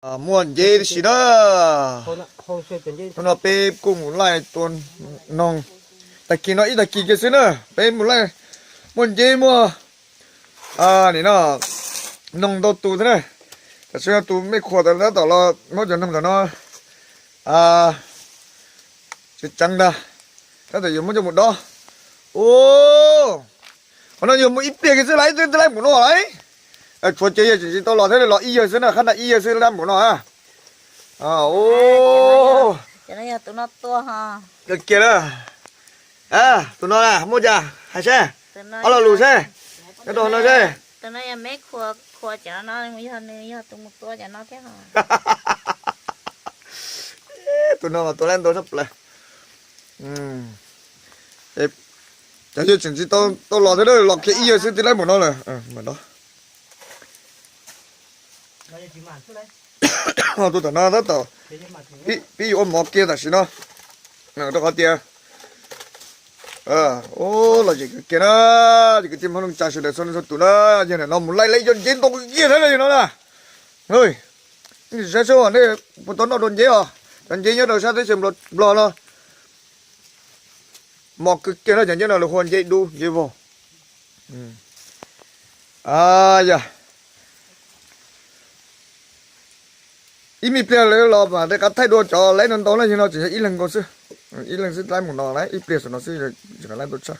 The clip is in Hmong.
Muaj nceb tib si na. Hnub no peb kuj mus laij tua noog. Tag kis no ib tag kis kiag xwb na, peb mus laij muaj nceb muaj nim no noog ntau tus thiab na. Tam sim no tus mej khuam tab tom los muab cov noog tom no tseev tseev ntag, tab tom yuav muab coj mus dob. Ua, qhov no yuav mus ib pliag kiag xwb lawm, twb laib npaum no lawm. Tshuav ces yawg tseem tsis tau los thiab, los ib yawg xwb na, qhab na ib yawg xwb laib npaum no. Ua, kiag na. Tus no na muaj cas hais saib, ob lo lus saib, nyob rau no saib. Tus no mas tua laib ntau tshaj plaws. Cov yawg tseem tsis tau los thiab, los kiag ib yawg xwb twb laib npaum no lawm. Tus tom no tab tom pib yuav ua mov kiag tam sim no, rau qhov tias lom zem kawg kiag na. Ces kwv tij Hmoob neej tsa sawv daws txhua leej txhua tus na, yog nim no mus laij laij cov nceb ntau kiag thiab li no na. Nej saib seb nej puas tau noj dua nceb os, cov nceb nyob rau sab teb chaws Nplog no mos kawg kiag na, cov nceb no lawv hu ua nceb dub nceb vog. Yog ib me pliag lawv los mam rov qab thaij dua cov laib no ntau na, yog no tseem yog ib leeg nkaus xwb. Ib leeg xwb laib mus no na, ib pliag saum no xwb tseem laib ntau tshaj.